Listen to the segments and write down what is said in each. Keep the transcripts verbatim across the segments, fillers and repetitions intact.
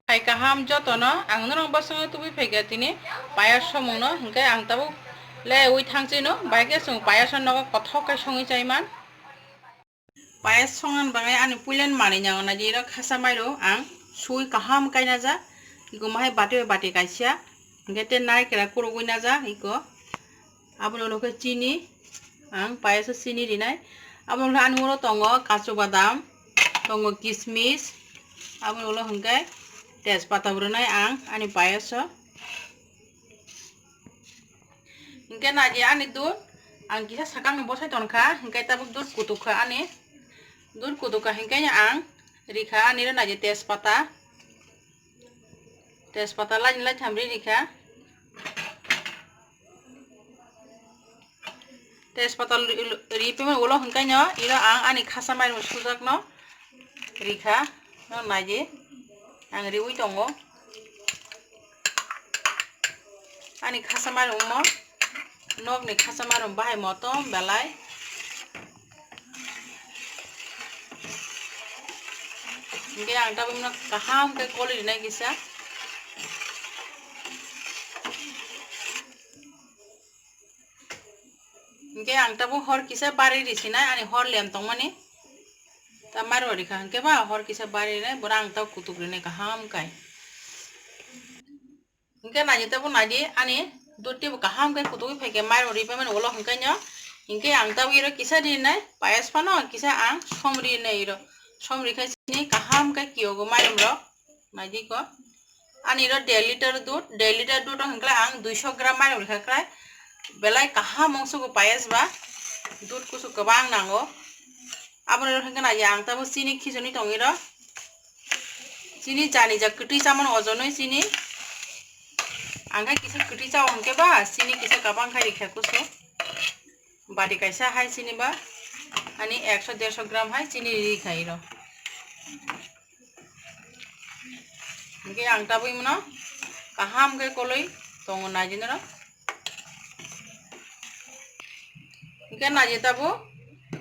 Hai kaham jotono ang norok bosongo tubui phaikha tini payas somungno, hinkhe ang tabuk le ui thangchino, bai khe chwng payas no nogo kothok khe songwi chaiman. Payas songna bagwi ani puilan manwi nango, naidi iro khasa mairum ang sui kaham kaina jak, iko mahai bati bai bati kaisa, hinkhe tei naikra kurugwi najak iko. Aboni ulo khe chini, ang payaso chini rinai. Aboni ulo ani ulo tongo kachu badam, tongo kismis, aboni ulo hinkhe tejpata bo rwnai ang ani payaso. Hinkhe naidi ani dud, ang kisa sakangni bosai tonkha, hinkhe tabuk dud kutuk kha ani, dud kutuk kha hinkhe ang rikha ani ro naidi tejpata, tejpata laini laitham ri rikha. Tejpata ri-, ri-, riphaimani ulo hinkhe no iro ang ani khasa mairum sujakno rikha, no naidi ang riui tongo. Ani khasa mairum mo, nokni khasa mairum bahai motom belai. Hinkhe ang tabukno kaham khe koli rinai kisa. Hinkhe ang tabuk hor kisa bari risinai, ani hor lem tongmani. Ta mairum rikha hinkhe ba hor kisa bari rinai, bora ang tabuk kutuk rinai kaham kai. Hinkhe naidi tabuk naidi ani dud teibo kaham khe kutugwi phaikhe mairum riphaimani ulo hinkhe no. Hinkhe ang tabuk iro kisa rinai, payas phano kisa ang som rinai iro. Som rikha chini kaham khe kiyogo mairum rok. Naidi ko. Ani ro der liter dud, der liter dud o hinkhe ang duiso gram mairum rikha krai. Belai kaham wngsugo payas ba. Dud kusu kwbang nango. Aboni ro hinkhe naidi ang tabuk chini khichoni tongwi ro. Chini jani ja kwtwi chamani ojonwi chini. Ang khe kisa kwtwi chao hinkhe ba, chini kisa kabang khai rikha kusu. Bati kaisa hai chini ba, ani ekso derso gram hai chini ri khai ro. Hinkhe ang tabuk imono kaham khe koloi tongo naidi norok. Hinkhe naidi tabuk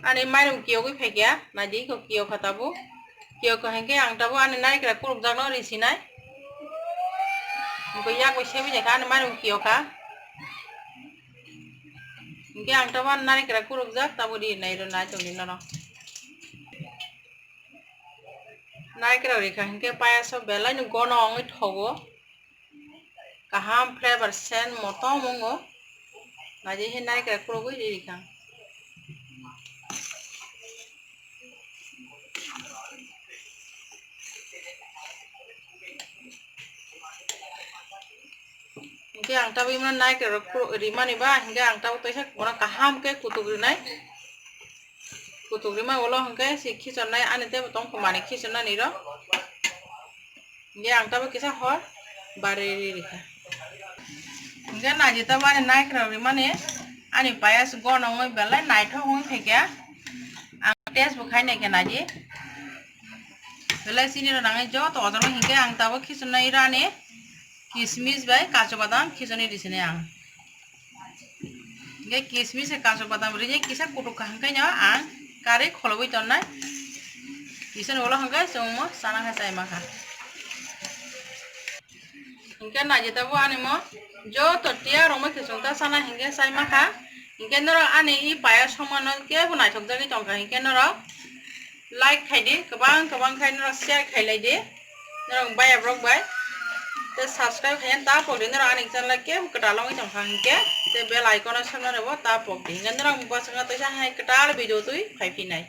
ani mairum kiyogwi phaikha, naidi iko kiyokha tabuk. Kiyokha hinkhe ang tabuk ani naikra kurukjakno risinai. Hinkhe yak bai sebwi naikha ani mairum kiyokha. Hinkhe ang tabuk ani naikra kurukjak tabuk rinai ro nai tongdi norok. Naikra rikha hinkhe payaso belaino gono wngwi thogo. Kaham flavor sen motom wngo. Naidi he naikra kurugwi ri rikha. Hinkhe ang tabuk imo naikra rok kuruk rimani ba, hinkhe ang tabuk teisa bono kaham khe kutuk rinai. Kutuk rima ulo hinkhe si khichornai ani teibo tongkha mani khichornani ro. Hinkhe ang tabuk kisa hor bari ri rikha. Hinkhe naidi tabuk ani naikra rimani ani payas gono wngwi belai naithok wngwi phaikha. Ang test bo khai naikha naidi. Belai chini rok nangwi joto ojoro hinkhe ang tabuk khichonai rani kismis bai kachu badam khichonwi risinai ang. Hinkhe kismis hai kachu badam rinwi kisa kutuk kaham khe no ang karwi kholobwi tonnai. Kisani ulo hinkhe chwngmo chana khe chai mankha. Hinkhe naidi tabuk ani mo joto tiyar rok mo khe chwng ta chana hinkhe chai mankha. Hinkhe norok ani i payas somano kebo naithok jagwi tongkha hinkhe norok like khaidi, kwbang kwbang khai norok share khailai di norok baya borok bai. Tei subscribe khaina ta pok di norok ani channel kebo kwtal wngwi tongkha hinkhe, tei bell icon o semna rwbo ta pok di hinkhe norok bwskango teisa hai kwtal video twi phai phinai.